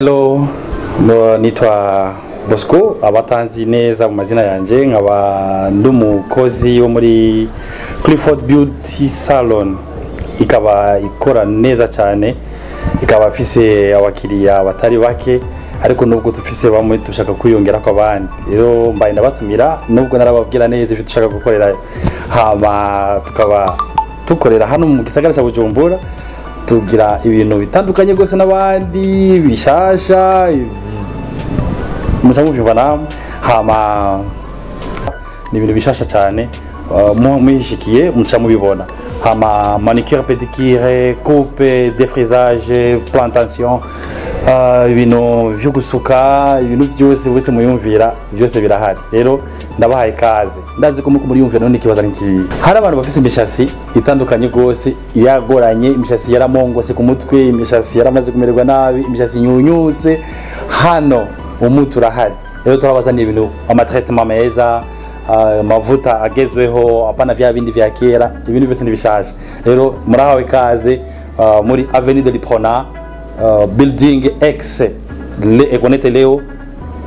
Hello, nitwa Bosco abatanzi neza mu mazina yanje, nkaba ndi umukozi wo muri Clifford Beauty Salon, ikaba ikora neza cyane, ikaba ifise abakiriya batari bake, ariko nubwo tufise bamwe dushaka kwiyongera ko abandi. Rero mbaye ndabatumira, nubwo narababwira neza ibyo dushaka gukorera, hama tukaba tukorera hano mu gisagara cya Bujumbura. Tugira ibintu bitandukanye gose n'abandi bishasha muca muvyumva namwe, hama ni ibintu bishasha cyane, mwihishikiye muca mubibona. Hama manicure, pedicure, coupe, défrisage, plantation, ibintu vyo gusuka, ibintu byose uretse muyumvira byose birahari. Rero ndabahaye kaze, ndazi ko muko muriyumvira none ikibazo ni iki. Hari abantu bafise imishasi itandukanye gose yagoranye, imishasi yaramongose ku mutwe, imishasi yaramaze kumererwa nabi, imishasi nyunyuse. Hano umuti urahari. Rero turabazaniye ibintu, amatraitement meza, amavuta agezweho, apana vya bindi vya kera, ibintu byose ni bishasha. Rero murahawe kaze muri Avenue de l'Iprona, building X le Econete Leo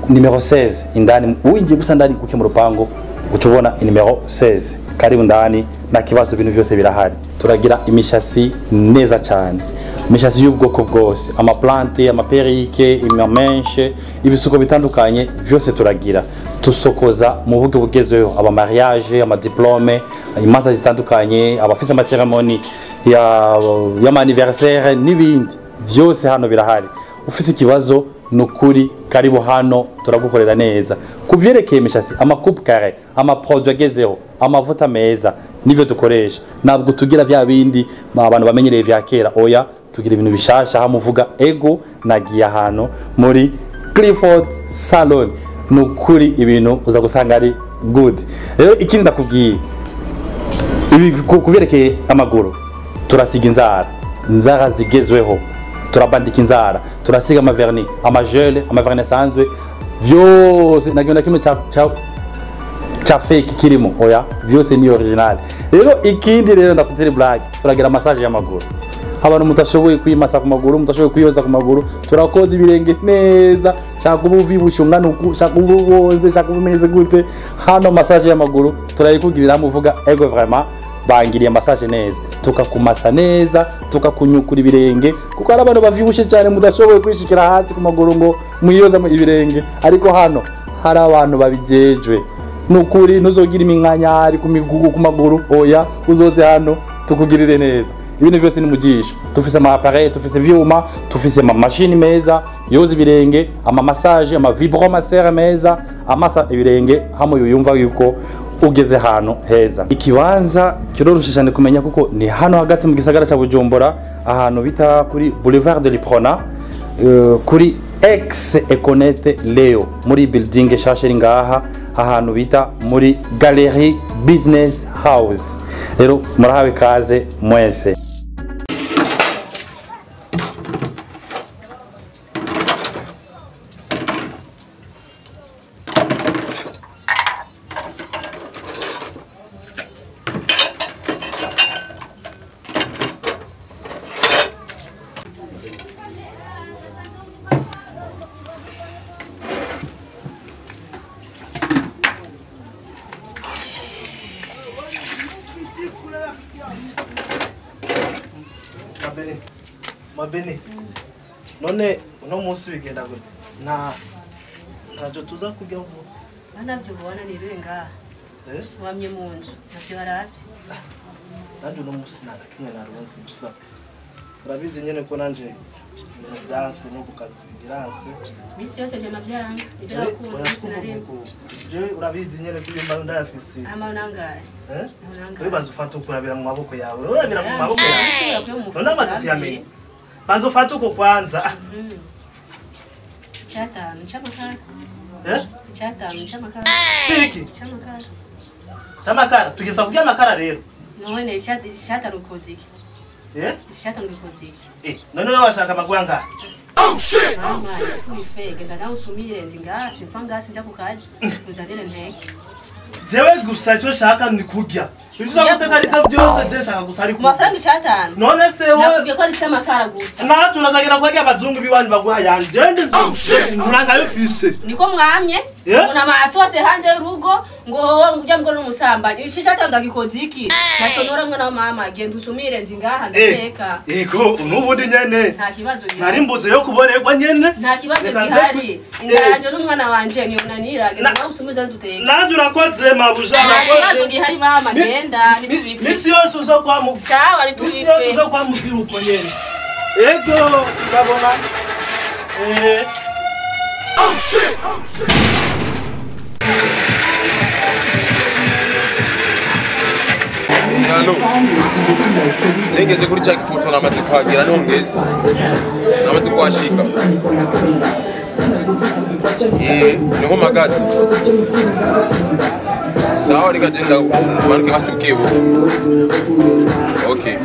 numero 16. Indani winjiye gusa ndani kuke mu rupango ucubona numero 16. Karibu ndani na kibazo, ibintu byose birahari. Turagira imishasi neza cyane, imishasi y'ubwoko bwose, ama plante, ama perike, imamenshe, ibisuko bitandukanye byose turagira. Tusokoza mu buryo bugezweho, aba mariage, ama diplome, imanza zitandukanye, abafise ama ceremony ya anniversaire n'ibindi byose hano birahari. Ufite ikibazo nukuri karibu hano turagukorera neza. Kuvyerekeye imishasi, ama coupe carré, ama produit agezeho, amavuta meza nivyo dukoresha. Ntabwo tugira vya bindi abantu bamenyereye vya kera, oya, tugira ibintu bishasha. Hamuvuga ego nagiye ahantu muri Clifford Salon, nukuri ibintu uza gusanga ari good. Rero ikindi ndakubwiye, ibi kuvyerekeye amaguru, turasiga inzara, inzara zigezweho, turabandika inzara, turasiga amavernis, amagel, amavernis asanzwe, byose nagenda na kimwe cha fake kirimo, oya, byose ni original. Rero ikindi rero ndakutera blague, turagira massage y'amaguru. Abantu mutashoboye kwimasa ku maguru, mutashoboye kwiyoza ku maguru, turakoza ibirenge neza, shaka ubuvi ungana uku, shaka ububoze, shaka ubumeze gute, hano massage y'amaguru turayikugirira, muvuga ego vraiment bangiriye massage neza, tukakumasa neza, tukakunyukura ibirenge, kuko hari abantu bavyibushe cyane mudashoboye kwishikira hasi ku maguru ngo mwiyoza mu ibirenge, ariko hano hari abantu babijejwe. Nukuri ntuzogira iminkanyari ku migugu ku maguru, oya, uzoze hano tukugirire neza. Ibintu byose ni mugisho. Tufise ama appareil, tufise ivyuma, tufise ama machine meza yoza ibirenge, ama massage, ama vibromasseur meza amasa ibirenge, hamwe yumva yuko ugeze hano heza. Ikibanza kiroroshe cyane kumenya kuko ni hano hagati mu gisagara cya Bujumbura, ahantu bita kuri Boulevard de l'Iprona, kuri ex Econete Leo, muri building shashe iri ngaha, ahantu bita muri Gallery Business House. Rero murahawe kaze mwese. Mabene, none uno munsi bigenda gute? Nta ntacyo tuza kurya umunsi. Ntabyo ubona ni renga. Wamye mu nzu, ntabyo barabye. Nanje uno munsi nta kimwe naronse gusa. Urabizi nyene ko nanje ibintu byanse no ku kazi biranse. Misi yose je navyanga, ibirakunda sinaremba. Je urabizi nyene ko iyo ndayafise. Ama nangaye. Uri banza ufata ukurabira mu maboko yawe. Urabira mu maboko yawe. None amaze kuyamenya. Banza ufate uko kwanza. Icyatanu cy'amakara. Icyatanu cy'amakara. Chiki. Cy'amakara. Cy'amakara. Tugeza kurya amakara rero. None icyatanu ukoze iki? Icyatanu ukoze iki? None wewe washaka amaguru angahe? Oh shit. Mama, tuifege ndana usumire nzi ngasi mfa ngasi nja kukazi. Uzanire nteke. Jewe gusa icyo shaka ni kurya. Ibyo guteka ari byo byose je nshaka gusa ariko. Amafaranga 5. None se wowe nakubwiye ko ari cy'amakara gusa. Natwe urazagira ko abazungu biwanyu baguha yanje. Je ndi nkuranga yo fise. Niko mwamye. Umuntu amasose hanze y'urugo ngo wowe ujya ngo n'umusambanyi. Iki 5 ndagikoze iki? Naco nora mwana wa mama genda usumire nzi ngaha ndateka. Ego nubundi nyene. Nta kibazo gihari. Nari mbuze yo kuborerwa nyene. Nta kibazo gihari. Inganje n'umwana wanje ni unanira genda nawe usumize nduteka. Nanje urakoze mabuja urakoze. Nta kibazo gihari mama genda nitubife. Misi yose uzo kwa mu. Sawa nitubife. Misi yose uzo kwa mubwira uko nyene. Ego urabona. Oh shit. Oh shit. Halo. Tengeze kuri cha kipoto namaze kuhagera niho ngeze. Namaze kuhashika. Niho magazi. Sawa reka genda umanuke hasi ukibu. Okay.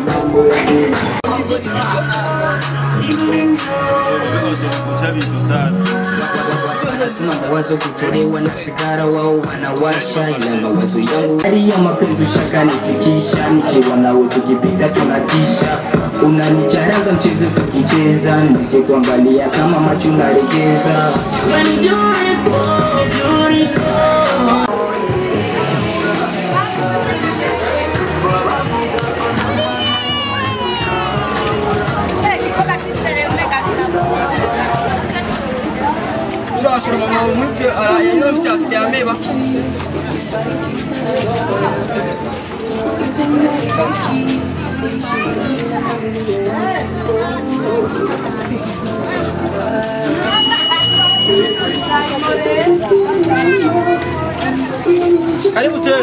Sina mawazo kutolewa na sigara wao wanawasha ila mawazo yangu hali ya mapenzi shaka nifikisha nikiwa nawe tukipita tunatisha unanicharaza mchezo tukicheza nikikuangalia kama macho naregeza. Karibu tena.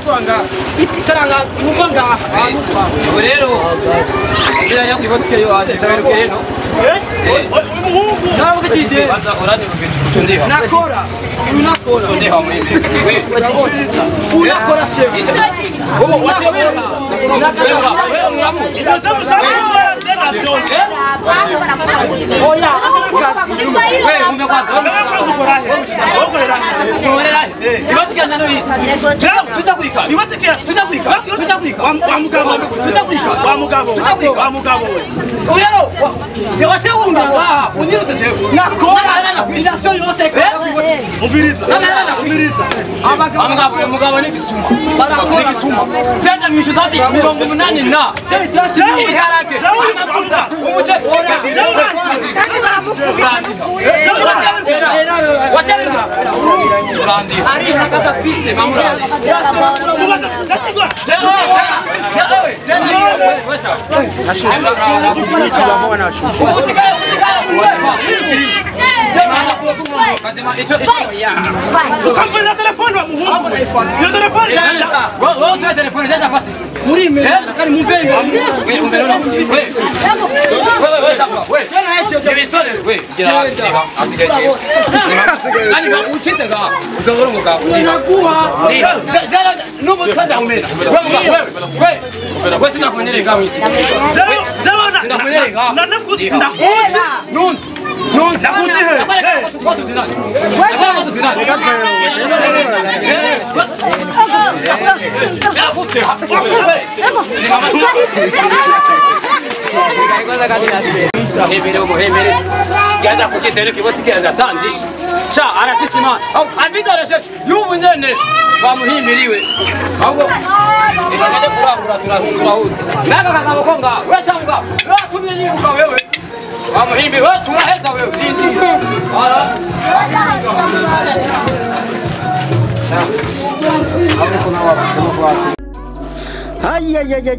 gukora ngaha icaranga nuko ngaha rero bila yakibotike yo aje cyaberuke no umuhungu nawe ufite ide baza orani mugenzi nakora unakora undiha mwimbe unakora chef ubu wachewe oya akazi wewe umbe kwanza Ari nakaza fise mamura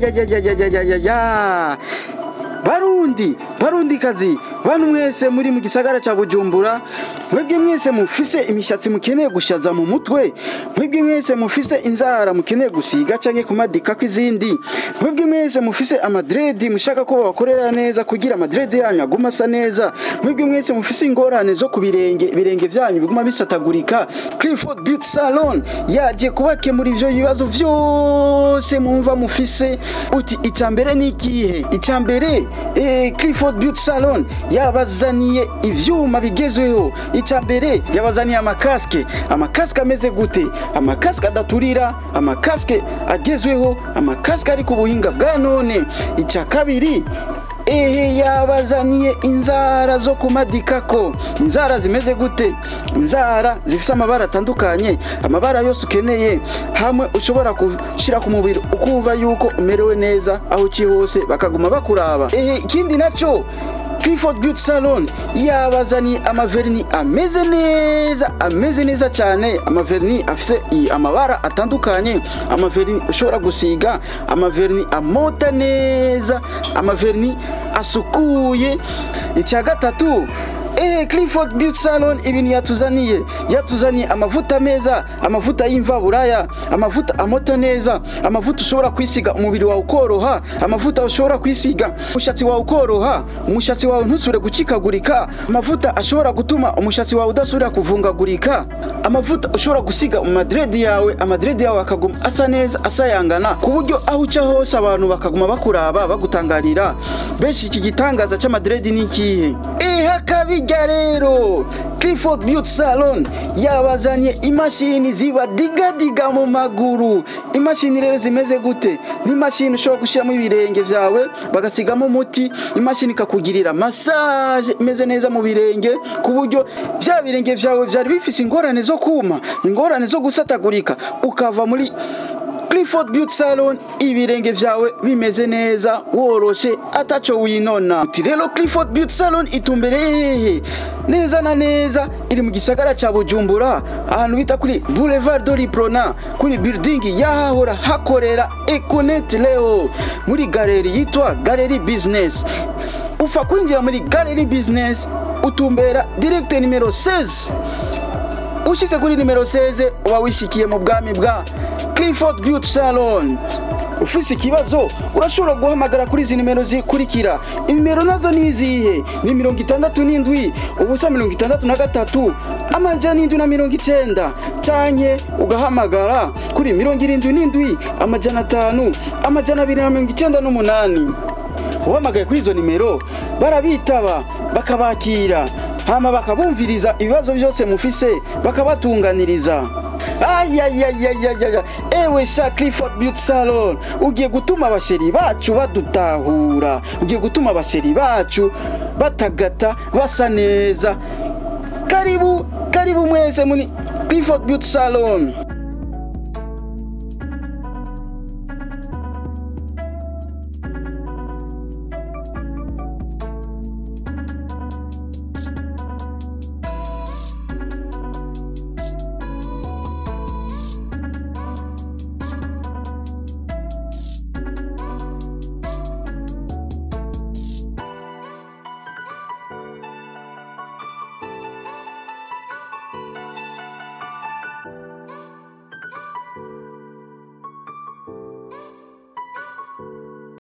Ayayayayayayayayaya Barundi, Barundi kazi, bantu mwese muri mu gisagara ca Bujumbura, mwebwe mwese mufise imishatsi mukeneye gushaza mu mutwe, mwebwe mwese mufise inzara mukeneye gusiga canke kumadika kw'izindi, mwebwe mwese mufise amadredi mushaka ko babakorera neza kugira amadredi yanyu aguma asa neza, mwebwe mwese mufise ingorane zo ku birenge, ibirenge vyanyu biguma bisatagurika, Clifford Beauty Salon yaje kubakemura ivyo bibazo vyose mwumva mufise. Uti icambere ni ikihe? Icambere Clifford Beauty Salon yabazaniye ivyuma bigezweho. Icambere yabazaniye amakaske, amakaske ameze gute? Amakaske adaturira, amakaske agezweho, amakaske ari ku buhinga bwa none. Ica kabiri ehe yabazaniye inzara zo kumadikako. Inzara zimeze gute? Inzara zifise amabara atandukanye, amabara yose ukeneye, hamwe ushobora gushira ku mubiri ukumva yuko umerewe neza aho uciye hose bakaguma bakuraba. Ehe ikindi naco Clifford Beauty Salon yabazaniye amaverni ameze neza, ameze neza cyane, amaverni afise amabara atandukanye, amaverni ushobora gusiga, amaverni amota neza, amaverni asukuye. Icya gatatu Clifford Beauty Salon ibintu yatuzaniye, yatuzaniye amavuta meza, amavuta y'imvaburaya, amavuta amota neza, amavuta ushobora kwisiga umubiri wawe ukoroha, amavuta ushobora kwisiga umushatsi wawe ukoroha, umushatsi wawe ntusubire gucikagurika, amavuta ashobora gutuma umushatsi wawe udasubira kuvungagurika, amavuta ushobora gusiga mu madredi yawe, amadredi yawe akaguma asa neza asayangana, ku buryo aho uca hose abantu bakaguma bakuraba bagutangarira. Benshi iki gitangaza c'amadredi ni ikihe? Hakabijya rero Clifford Beauty Salon yabazanye imashini ziba digadiga mu maguru. Imashini rero zimeze gute? Ni imashini ushobora gushiramo ibirenge vyawe bagasigamo umuti, imashini ikakugirira massage imeze neza mu birenge, ku buryo vya birenge vyawe vyari bifise ingorane zo kuma, ingorane zo gusatagurika, ukava muri Clifford Beauty Salon ibirenge vyawe bimeze neza woroshe ataco winona. Uti rero Clifford Beauty Salon itumbereye hehe? Neza na neza iri mu gisagara ca Bujumbura, ahantu bita kuri Boulevard de l'Iprona, kuri building yahahora hakorera Econet Leo, muri galeri yitwa Galerie Business. Ufa kwinjira muri Galerie Business utumbera direct numero 16. Ushitse kuri numero 16 uba wishikiye mu bwami bwa Clifford Beauty Salon. Ufise ikibazo urashobora guhamagara kuri izi nimero zikurikira. Inimero nazo ni izihe? Ni 67 0 63 790, canke ugahamagara kuri 77 500 298. Uhamagaye kuri izo nimero barabitaba, bakabakira, hama bakabumviriza ibibazo byose mufise, bakabatunganiriza. Ayayayayaya, ewe sha Clifford Beauty Salon, ugiye gutuma abasheri bacu badutahura, ugiye gutuma abasheri bacu batagata basa neza. Karibu karibu mwese muri Clifford Beauty Salon.